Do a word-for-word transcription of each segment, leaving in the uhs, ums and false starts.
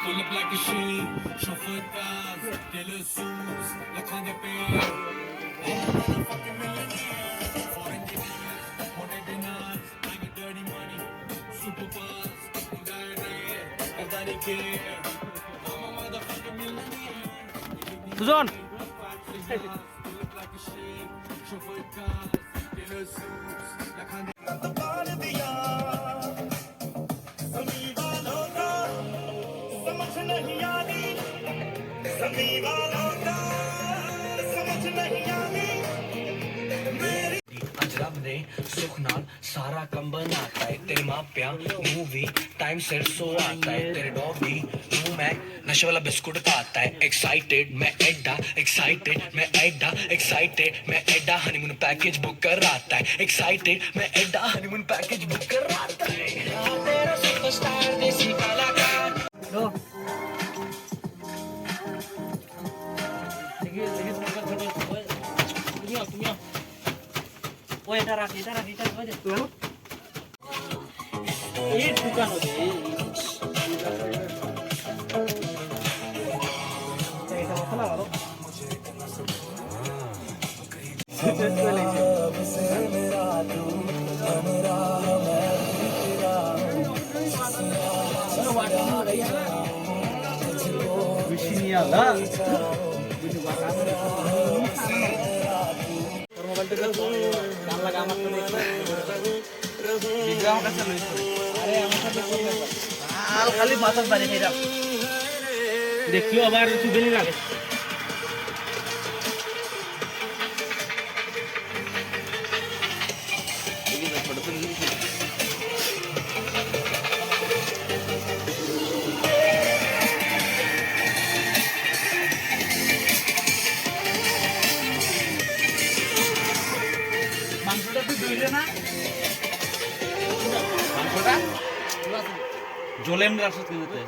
You look like a sheep, chauffeur cars, tailor suits, la khande pe. I'm a motherfucking millionaire, foreign deniers, wanted deniers, I got dirty money, super bars, I'm diarrhea, I got care. I'm a motherfucking millionaire. Sujon. आज रब ने सुख नाल सारा काम बनाता है। तेरे माँ प्या मूवी टाइम सिर सो आता है। तेरे डॉगी हूँ मैं नशे वाला बिस्कुट खाता है। एक्साइटेड मैं एडा, एक्साइटेड मैं एडा, एक्साइटेड मैं एडा हनीमून पैकेज बुक कराता है। एक्साइटेड मैं एडा हनीमून पैकेज बुक कराता है। तेरा सुपरस्टार देसी कलाकार। Lo. Lagi, lagi, semangat, semangat. Punya, punya. Oh, ya, tarak, ya, tarak, ya, tarak, aja. Tuh. Ini bukan, oke. Saya sama kenal, lo. Video আমার কাছে লইছো। আরে, আমার সাথে কোন ব্যাপার? আল খালি মাথার বাড়ি খাইলাম। দেখিও আবার একটু বেলি লাগে। মাংসটা তুই ধুইলে না? মাংসটা? জলেম রাখছো তুই ওতে।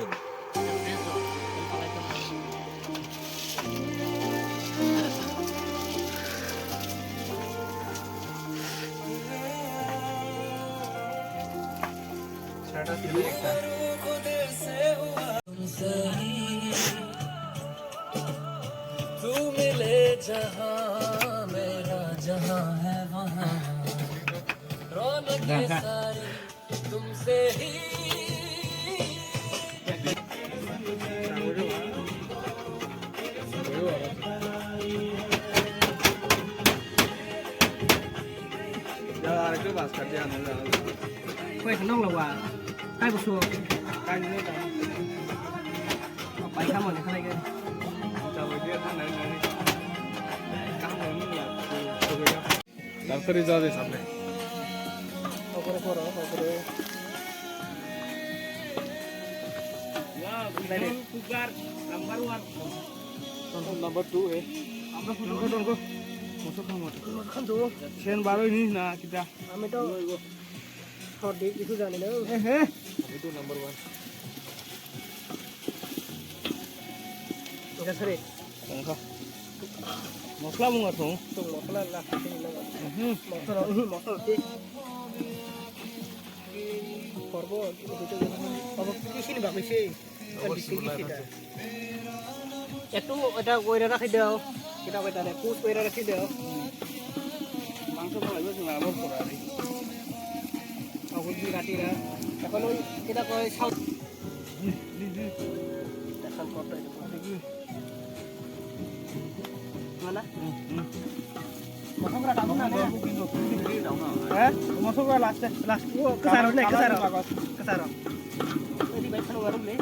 সেটা ছিল একটা। तू मिले जहां, मेरा जहां है वहां। रौनक ये सारी तुमसे ही। Koi khe nong lawa. Kai busu. Pai kha mani khalai ge. Doctor is always something. Wow, Bihar Kubar number one. Number two, eh. Number two, number two. Sen baro ni na kita. আমি তো সর্দি কিছু জানি না। এ হে। আমি তো number one. এটা সরে। মশলা মুঙা তো। তো মশলা না, খাতে না। হুম। মশলা, হুম, মশলা দে। করবো, এটা তো করবো। কি সিন ভাবে সেই? একটু এটা কইরা রাখি দাও, এটা কইতা রে, পুষ কইরা রাখি দাও। মাংস তো লাগবে, তুমি আবার করো আরে। অগুলি কাটিরা। এখন ওই এটা কয় সাউথ। দেখাল করতে এটা করে। Mana? Mosok ra kamu nane? Eh? Mosok ra last, last. Kesaro ne, kesaro. Kesaro. Ini baik kalau warung nih.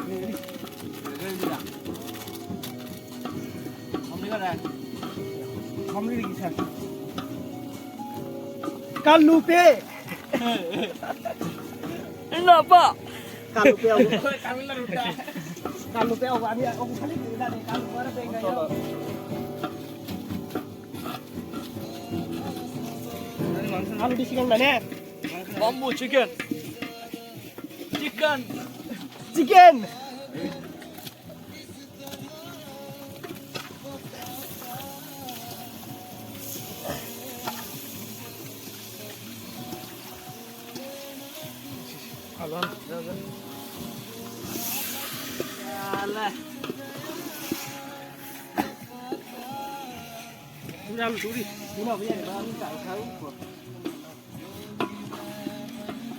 Kalupe. Kenapa? Kalupe aku. Kalupe aku, kami aku kali tidak ada kalupe ada pengen. Kalu di sini mana? Bamboo chicken. Chicken. Chicken.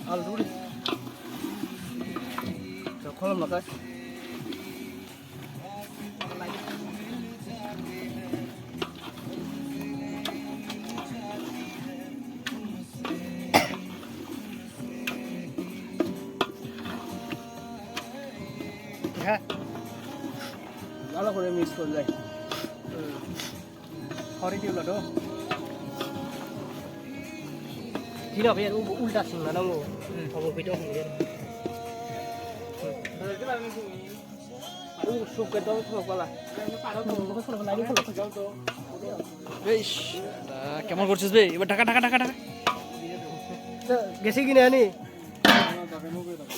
Already. Chok kholom lakai. Hah? Lalo kore mix kore jai. Khori diwla do. Tino be ulta singna nango. Obo bito hwnwi. Ung sup ke dol thok bala. Eish, da, kemon korchis be? Ibar dhaka, dhaka, dhaka, dhaka. Gesi gini ani.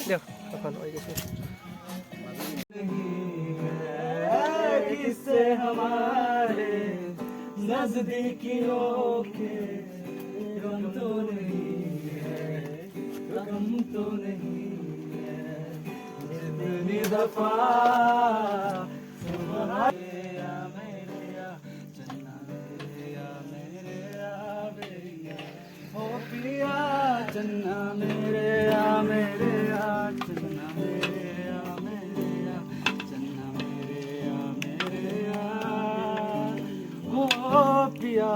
Deo, tokon oi gesi. नहीं है किससे हमारे नजदीकियों के गम तो नहीं है, गम तो नहीं है। जितनी दफा तुम्हारे या मेरे या चन्ना मेरे या मेरे या बेया। ओ पिया चन्ना मेरे या, मेरे या, चन्ना मेरे या, मेरे या, चन्ना मेरे या, मेरे या। ओ पिया।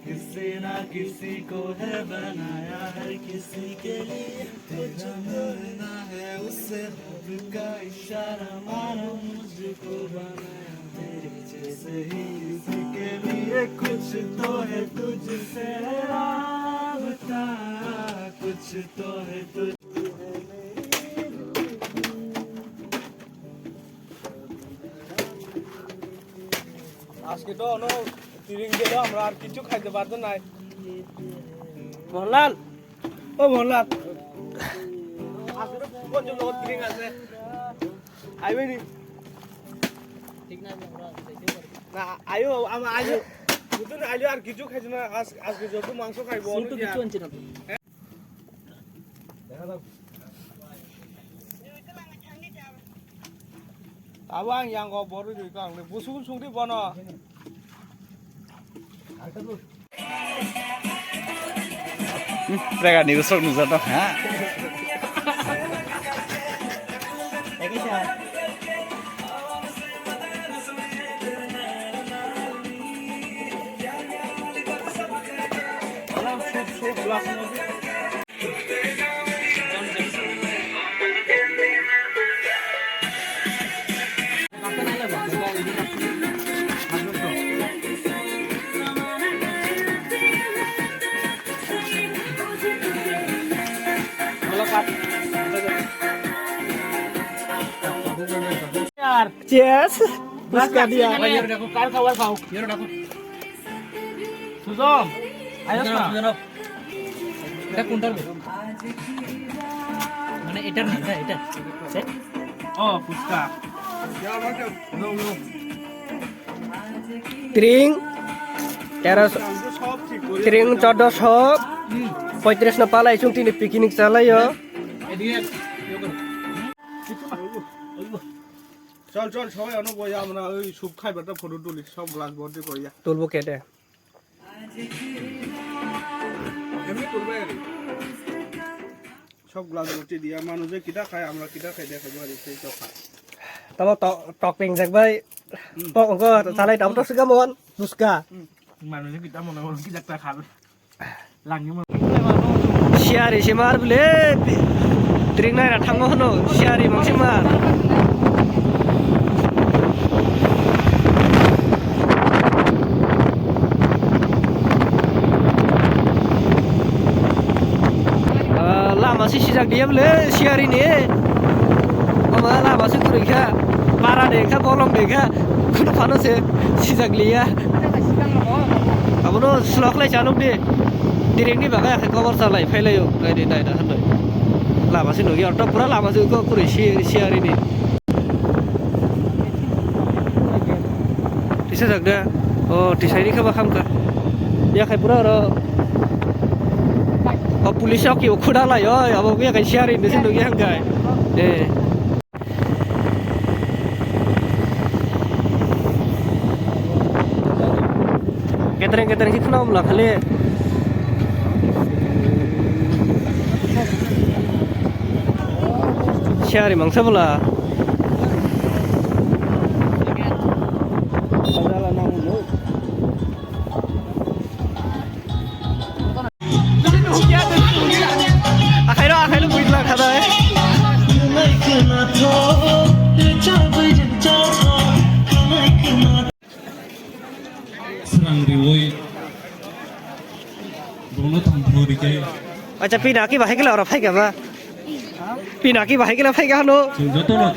किसी ना किसी को है बनाया हर किसी के लिए। तुझे मिलना है उससे, हद का इशारा मानो मुझको बनाया। तेरे जैसे ही किसी के लिए कुछ तो है तुझसे राबता, कुछ तो है तुझ আজকে তো অনো তিরিং গেল, আমরা আর কিছু খাইতে পারতো নাই। মোহনলাল, ও মোহনলাল, আজকে তো পঞ্চম জগৎ তিরিং আছে, আইবে নি? ঠিক না, আমরা যাইতেও পারি। না, আইও, আমা-, আইও। নতুন আইও আর কিছু খাইছো না, আজ-, আজকে যত মাংস খাইবো, অনেক কিছু আনছি না। Abo ang yang go boru di kang le busung sung di bono. Prega ni usok nujak no ha. Cheers. Puska dia. Sujon, ayo na. এটা কোনটা হবে? মানে এটার না, এটা, এটা। ও, ফুচকা। Tring, তেরোশো, tring চোদ্দশো পঁয়ত্রিশ no palai chwng tini picnic chalaio. এদিকে ইয়ে করো। চল, চল, সবাই অনো বই, আমরা ওই স্যুপ খাইবার একটা ফটো তুলি, সব গ্লাস ভর্তি করিয়া। তুলবো কেটে। এমনি তুলবে আর কি। সব গ্লাস ভর্তি দিয়া মানুষে কিতা খায়, আমরা কিতা খাই দেখাইবো আর কি, সেই তো খায়। Tamo to-, topping jak bai. Hmm. To, ko, salai tamo to siga mon, puska. Hmm. Manuj kita mone hor ki jakta khabe. Langni mo. Siyari se mar bile. Tring nai ra thango hono. Siyari mang se mar. Ah, lama se sijak diya bile siyari ni. Ama lama se kurui kha. Para de kha, bolong de kha. Kuno phano se sijak liya. Abono slok lai chanuk de. Direct ni bagai akhe kobor salai phailaio. Nai de, nai da, nai. Lama se nugi orto pura lama se ko kuri si, siyari ni. Tisa jak da. O, tisai ni kha ba kham kha. Ya khai pura oro. O, Police chowki o khuda lai oi, abo wngya kaisa ari hinwi se nukya hwnkhai. Eh. Ketreng ketreng se khna bwla khali. Siari mangsa bwla. Akhai ro, akhai ro, buidla khadai. Srang riwi bono thangthro rikhe. Acha, pinaki bahai kela ora phai kaba. Pinaki bahai kela phai kano. Chwng joto no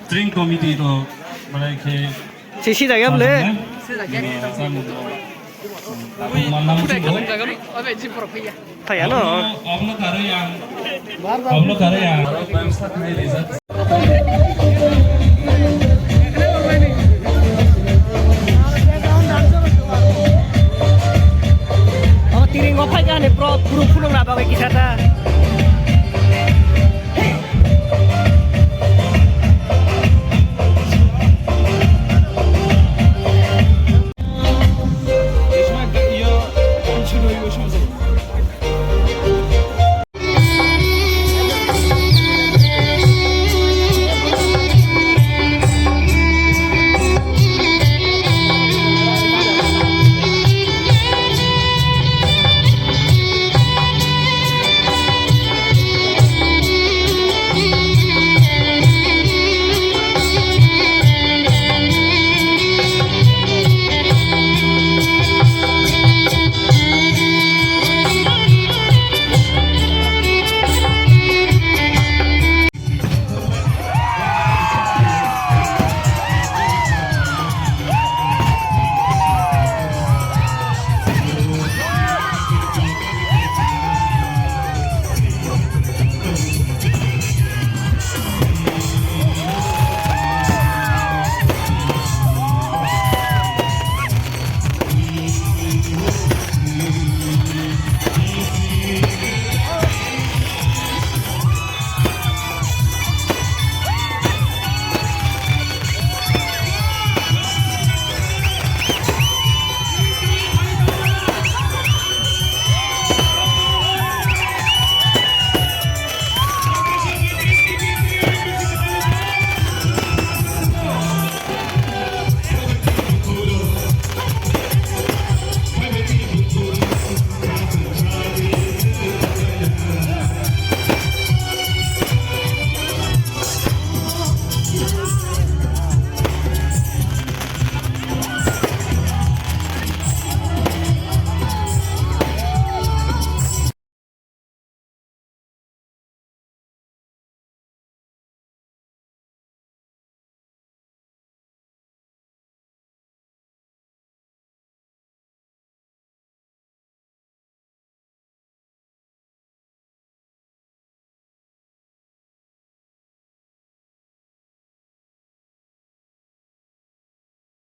string committee no, mane khe Sisi jagam le. Phai ano. Oh, tiring o phai kani pro, pro phulung na bagwi kisa ta.